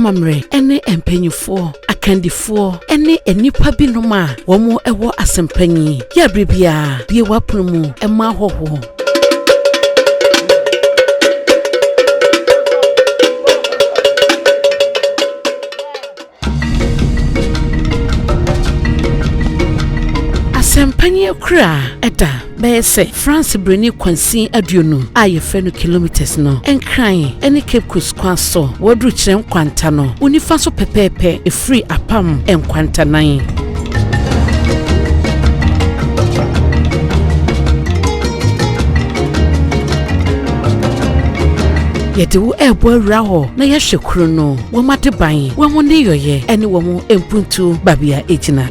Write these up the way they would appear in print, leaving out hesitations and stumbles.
amammerɛ ne mpanimfoɔ, akandifoɔ ne nnipa binom a wɔn wɔ asɛmpanyin yɛ bere biara bue w'apono mu ma ahɔhoɔ. Asɛmpanyin akura ɛda bɛyɛ sɛ France broni kwansin 20 a yɛfrɛ no kilometres no, Nkran ne Cape Coast kwan so. Wɔaduru kyerɛ nkwanta no, wo nifa so pɛpɛɛpɛ ɛfiri apam nkwantanan. Yɛde wo ɛrebɔ awura hɔ na yɛahwɛ kuro no, wɔn adeban, wɔn nneyɔeɛ ne wɔn mpuntuo babea gyina.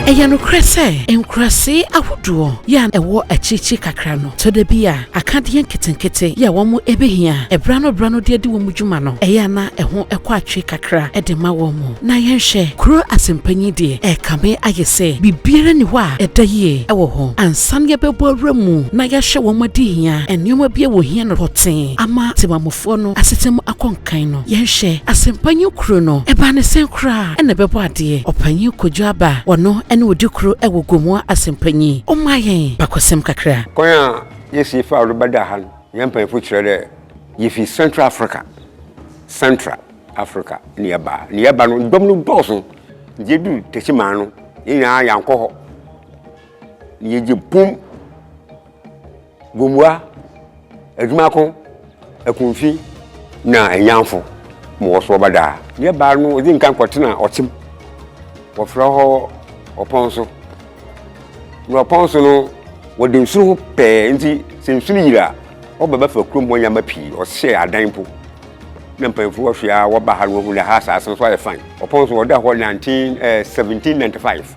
Ɛyɛ nokorɛ sɛ nkurasee ahodoɔ yɛ a ɛwɔ akyirikyiri kakra no, tɔ da bi a akadeɛ nketenkete yɛ a wɔn bɛhia ɛberɛ ano berɛ ano de adi wɔn dwuma no, ɛyɛ a na ɛho kɔ atwe kakra de ma wɔn. Na yɛnhwɛ, kuro asɛmpanyin deɛ, ɛrekame ayɛ sɛ biribiara nni hɔ a ɛda yie wɔ hɔ. Ansa na yɛbɛbɔ awura mu na yɛahwɛ wɔn adehia, nneɛma bi a wɔhia no pɔtee ama temamufoɔ no asetena mu akɔ nkan no, yɛnhwɛ, asɛmpanyin kuro no, ɛbaa ne sɛn koraa na ɛbɛbɔ adeɛ? Ɔpanyin Kojo Aba, ɔno ne ɔdi kuro wɔ Gomoa asɛmpanyin, ɔmma yɛn bakɔsɛm kakra. Kwan a yesi faa do bɛdaa ha no, hɛn mpanyimfo kyerɛ dɛ yefi Central Africa, Central Africa, na yɛbaa. Na yɛba no, dɔm no dɔɔ so, ntsi yedur Techiman no, hɛn nyinaa yɛannkɔ hɔ. Na yegye pum. Gomoa, Adwumako, Akumfi na Anyamfo ma wɔso wɔba daa. Yɛbaa no, wɔdzi nkan kɔtena Ɔkyem. Wɔfrɛ hɔ Ɔpɔnso. Na Ɔpɔnso no, wɔda nsu no ho pɛɛ nti sɛ nsu no yiri a, wɔba bɛfa kurom hɔ nneɛma pii, ɔhyɛ adan mpo. Na mpanyimfo wɔhwɛ a wɔba ha no wɔhu dɛ ha asaase no so ayɛ fine. Ɔpɔnso wɔda hɔ 19 eh, 1795.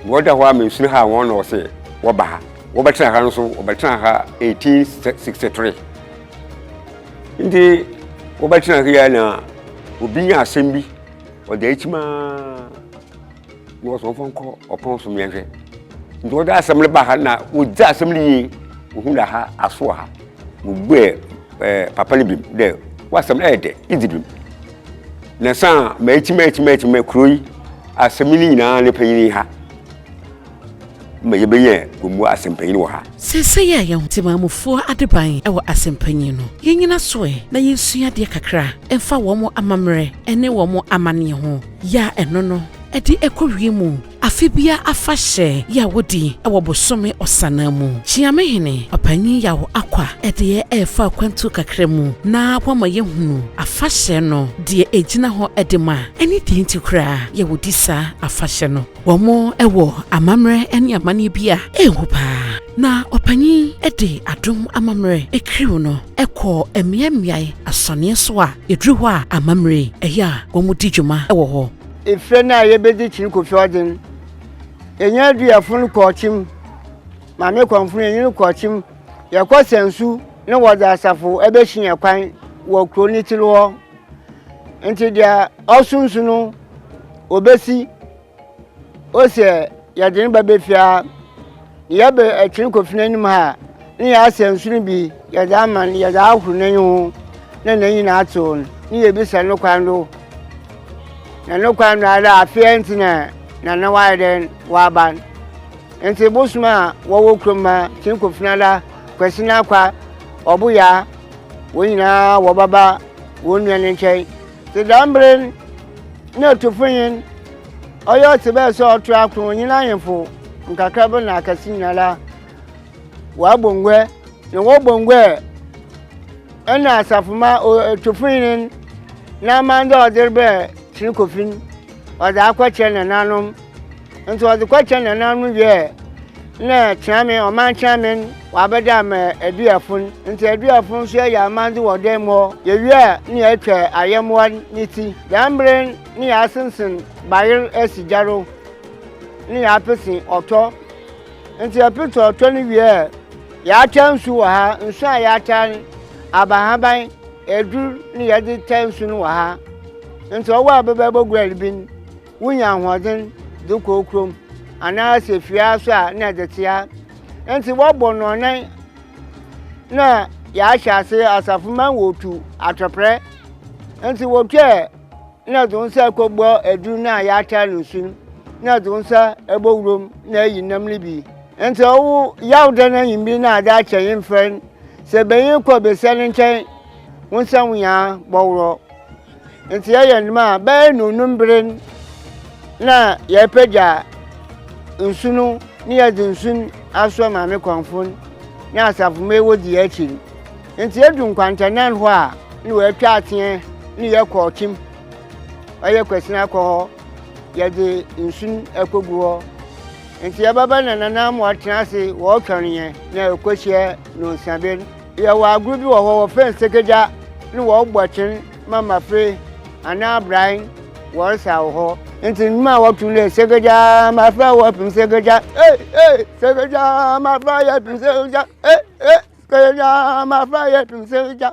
Wɔda hɔ ara ma nsu no haa wɔn na wɔse wɔba ha. Wɔbɛtena ha no nso, wɔbɛtena ha 1863. Nti wɔbɛtena ha yi na obi nya asɛm bi, ɔda akyim ara na wɔsɛ wɔmfa nkɔ ɔpɔn so mmiɛnhwɛ. Nti wɔde asɛm no ba ha na wɔdzi asɛm no yie, wɔhu dɛ ha aso wɔ ha. Wɔbuee ɛɛ papa no bim dɛ w'asɛm no ɛyɛ dɛ, idzi bim. Na san m'akyim akyim akyim kuro yi asɛm no nyinaa ne panyin ha ma yɛbɛnya wɔn asɛmpanyin wɔ ha. Seesei a yɛn Temanmufoɔ adeban wɔ asɛmpanyin no, yɛnnyina so ɛ na yɛnsua adeɛ kakra mfa wɔn amammerɛ ne wɔn amanneɛ ho, yɛ a ɛno no de kɔ wiem. Afe biara afahyɛ yi a wodi wɔ bosome Ɔsanaa mu. Kyeamehene Ɔpanyin Yaw Akwa deɛ ɛrefa akwantuo kakra mu na wama yɛahunu afahyɛ no deɛ ɛgyina hɔ de ma ɛne deɛ nti koraa yɛ wɔdi saa afahyɛ no. Wɔn wɔ amammerɛ ne amanneɛ bi a ɛyɛ hu paa. Na Ɔpanyin de adom amammerɛ kiriw no kɔɔ mmeaemmeae asɔneɛ so a ɛduru hɔ a amammerɛ yi ɛyɛ a wɔdi dwuma wɔ hɔ. Efrɛ no a yebedzi kyen Kofi Ɔdzen. Yɛnye Aduafo no kɔɔ kyem, Maame Kɔmfo no yɛnye no kɔɔ kyem. Yɛkɔ Sɛnsu na wɔdze asafo ebehye hɛn kwan wɔ kurow ne tsir hɔ. Ntsi dza ɔso nsu no obesi, ose yɛdze no bɛba fie ha. Yɛba Kyen Kofi n'enyim ha a, nna yɛasa nsu no bi yɛdze ama no, yɛdze ahor n'enyi ho na n'enyi no atsew no, na yebisa no kwan do. Na no kwan do ara afei ntsi na nana ɔayɛ dɛn ɔaba no. Ntsi bosom a wɔwɔ kurom ha, Kyen Kofinada, Kwesi Nakwa, Ɔboyaa, hɔn nyina wɔbɛba hɔn nua no nkyɛn. Ntsi dɛm ber no nna Otufunyin ɔyɛ ɔtse bɛyɛ sɛ ɔto akron nye n'ahemfo nkakraba na akɛse nyinara wɔabɔ ngua, na wɔbɔ ngua a nna asafomma Otufunyin n'amandze a ɔdze rebrɛ Kyene Kofi no, ɔdze akɔkyerɛ nananom. Ntsi ɔdze kɔkyerɛ nananom wie a, nna Kyeame, ɔman Kyeame no, ɔabɛda ama Aduafo no. Ntsi Aduafo no so yɛyɛ amandze wɔ dan mu hɔ. Yewie a, nna yɛtwa ayɛmbowa ne tsir. Dɛm ber no, nna yɛasensen bayer esi gya do, nna yɛapetse ɔtɔ. Ntsi yɛpetse ɔtɔ no wie a, yɛataa nsu wɔ ha. Nsu a yɛataa no, abahaban, edur na yɛdze taa nsu no wɔ ha. Ntsi ɔwɔ a ebɛba eboguar bi no, wonya ahoɔdzen dze kɔ kurom anaa sɛ fie ara so a nna edze tse ha. Ntsi wɔbɔ ndɔnnan na. yɛahyɛ ase asafomma wotu atɔprɛ. Ntsi wotu ɛ na edze wo nsa kɔbɔ edur no a yɛataa no nsu no, na edze wo nsa bɔwura mu na eyi nam no bi. Ntsi ɔwo yawda no ewimbir na adze akyɛ nye mfɛr no, sɛ banyin kɔ basia ne nkyɛn, wo nsa ho nyinaa bɔworɔ. Ntsi yɛyɛ no dɛm a, bɛyɛ nnuonum ber no na yɛrepagya nsu no na yɛdze nsu no asoa Maame Kɔmfo no na asafomba yi wodzi hɛn ekyir. Ntsi yedu nkwantanan hɔ a na woetwa atseɛ na yɛkɔ ɔkyem, ɔyɛ Kwesina kɔ hɔ, yɛdze nsu no ekogu hɔ. Ntsi yɛbɛba na nananom wɔatsena ase wɔrotweɔn hɛn na yekohyia nonsiaber. Yɛwɔ agor bi wɔ hɔ wɔfrɛ no sekegya na wɔbɔ kyen ma mafre anaa abrae wɔresaw hɔ. Ntsi ndwom a wɔto no yɛ sekegya mafre a wɔpem sekegya ei ei sekegya mafre a yɛpem sekegya ei ei sekegya mafre a yɛpem sekegya.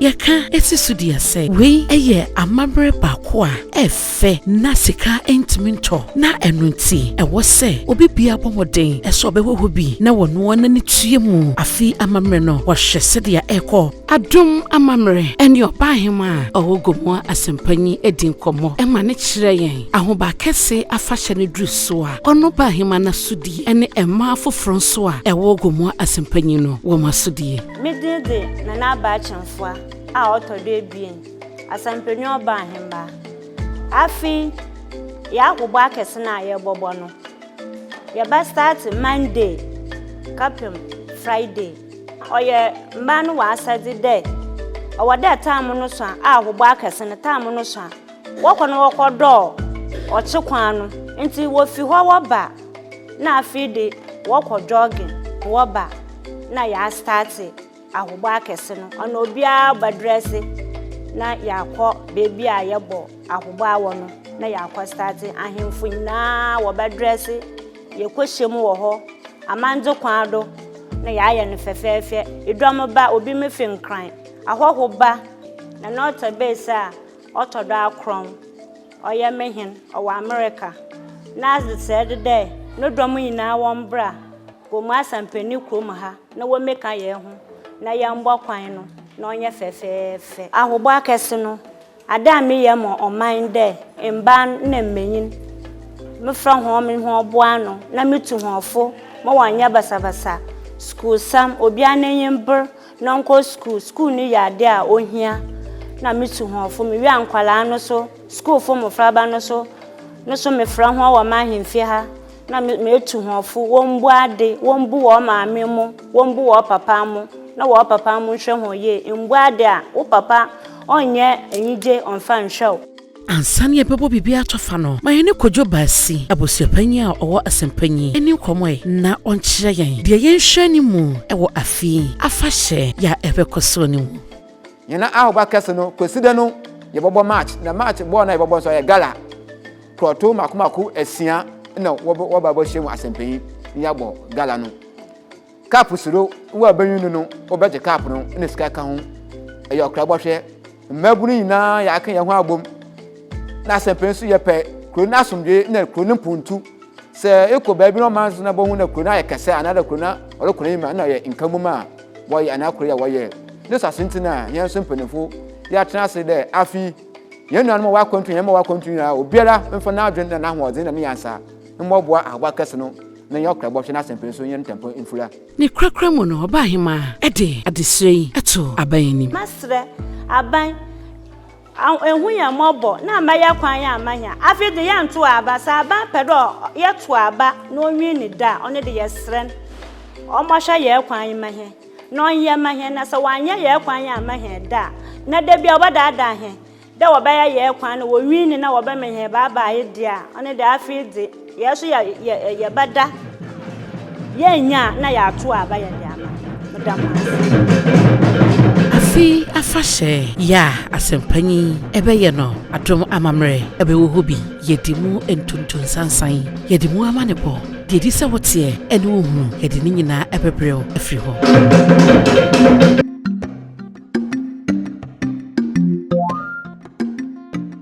Yɛka si so dua sɛ wei yɛ amammerɛ baako a ɛfɛ na sika ntumi ntɔ, na ɛno nti ɛwɔ sɛ obi biara bɔ mmɔden sɛ ɔbɛwɔ hɔ bi na wɔno ara n'ani tua mu afe amammerɛ no wɔhwɛ sɛdeɛ ɛrekɔ. Adom amammerɛ ne ɔbaahemaa a ɔwɔ Gomoa Asɛmpanyin adi nkɔmmɔ ma no kyerɛ yɛn Ahobaa Kɛse afahyɛ no duru so a ɔno baahemaa no asodie ne mmaa afoforɔ nso a ɛwɔ Gomoa Asɛmpanyin no wɔn asodie. Me dzin dze Nana Aba Akyemfoa a ɔtɔ do ebien, Asɛmpanyin Ɔbaahembaa. Afe yi, yɛahobɔ akɛse no a yɛbɔbɔ no, yɛbɛ start Monday kɛpem Friday. Ɔyɛ mbaa no w'asɛdze dɛ ɔwɔ dɛ taam no sõ a ahobɔ akɛse no taam no sõ a, wɔkɔ na wɔkɔdɔɔ ɔkye kwan no. Ntsi wofi hɔ wɔba na afei de wɔkɔ jogging, wɔba na yɛastaate ahobɔ akɛse no. Ɔno obiara bɛdrɛse na yɛakɔ beebi a yɛbɔ ahobɔ awɔ no na yɛakɔ staate. Ahemfo nyinaa wɔbɛdrɛse. Yɛkɔhyɛ mu wɔ hɔ, amandze kwan do na yɛayɛ no fɛfɛɛfɛ. Dɔm ba, obi me fi Nkran, ahɔho ba. Na Norte base a ɔtɔ do akron, ɔyɛ me hen, ɔwɔ America. N'adzekyerɛ de dɛ no dɔm nyina wɔmbra Gomu Asampani kurom ha na wommeka hɛn ho na yɛmbɔ kwan no na ɔnyɛ fɛfɛɛfɛ. Ahobɔ akɛse no Ade a meyɛ ma ɔman dɛ mbaa na mbanyin, mefrɛ hɔn menye hɔn boa ano na metu hɔn fo ma wɔannyɛ basabasa. Skuulsɛm, obiara n'enyi mber na ɔnkɔ skuul, skuul no yɛ ade a ohia na metu hɔn fo. Mewie a nkwadaa no so, skuulfo mbofraba no so no so mefrɛ hɔn wɔ m'ahemfie ha na metu hɔn fo, wombu ade, wombu hɔn maame mo, wombu hɔn papa mo, na hɔn papa mo nhwɛ hɔn yie. Mmbu ade a, wo papa ɔnnyɛ enyigye ɔmmfa nnhwɛ wo. Ansa na yɛbɛbɔ biribi atɔ fa no, ma yɛne Kojo Baasi, abusuapanyin a ɔwɔ Asɛmpanyin, nni nkɔmmɔ ɛ na ɔnkyerɛ yɛn deɛ yɛnhwɛ anim wɔ afe yi afahyɛ yi a ɛrebɛkɔ soɔ no mu. Hɛn ahoba kɛse no, Kwesida no yɛbɔbɔ match, na match bɔɔl no a yɛbɔbɔ no so ɔyɛ gala. Prɔto mako mako asia na wɔba abɛhyia mu asɛmpanyin na yɛabɔ gala no. Cup soro wo a bɛnwin no no wobɛgye cup no na sika ka ho. Ɛyɛ ɔkra bɔhwɛ. Mmabunu nyinaa yɛaka yɛn ho abom na asɛmpanyin nso yɛpɛ kuro no asomdwoe na kuro no mpontu. Sɛ ekɔ baabi na ɔman so na bɔhu na kuro no ayɛ kɛse anaadɛ kuro no ɔrekɔ n'anim a na ɔyɛ nkamom a wɔyɛ anaa kuro yɛ wɔyɛ. Ne sase nti na yɛn nso mpanyinfo yɛatena ase dɛ afe Hɛn nuanom a wɔwɔ akwantu, hɛn mba a wɔwɔ akwantu nyina, obiara mfa n'adwen na n'ahoɔdzen na ne nyansa mbɔboa ahoboa kɛse no na nyɛ ɔkra bɔhwɛ n'asɛmpa yi so nyɛ no ntɛmpɔn mfura. Ne korakora mu no, ɔbaahemaa de adesrɛ yi too aban anim. Mɛsrɛ aban, ehu yɛn mmɔbɔ na amma yɛ kwan yɛ amma hɛn. Afei de yɛntow aba, sɛ aban pɛ dɛ yɛtow aba na onwin ne da a, ɔno de yɛsrɛ no ɔmmɔhwɛ yɛn kwan yi mma hɛn. Na ɔnnyɛ mma hɛn, na sɛ ɔannyɛ hɛn kwan amma hɛn da a, na da bi a wɔbɛdaadaa hɛn dɛ wɔbɛyɛ hɛn kwan na wowiin na wɔbɛma hɛn baabae dze a, ɔno dze afei dze hɛn so yɛ yɛ yɛbɛda, yennya a nna yɛatow aba yɛdze ama. Meda mo ase. Afe afahyɛ yɛ a asɛmpanyin bɛyɛ no adom amammerɛ bɛwɔ hɔ bi. Yɛdi mu ntonto nsansan, yɛde mu amanebɔ, deɛ ɛdi sɛ woteɛ ne wohunu, yɛde ne nyinaa bɛbrɛ wo afiri hɔ.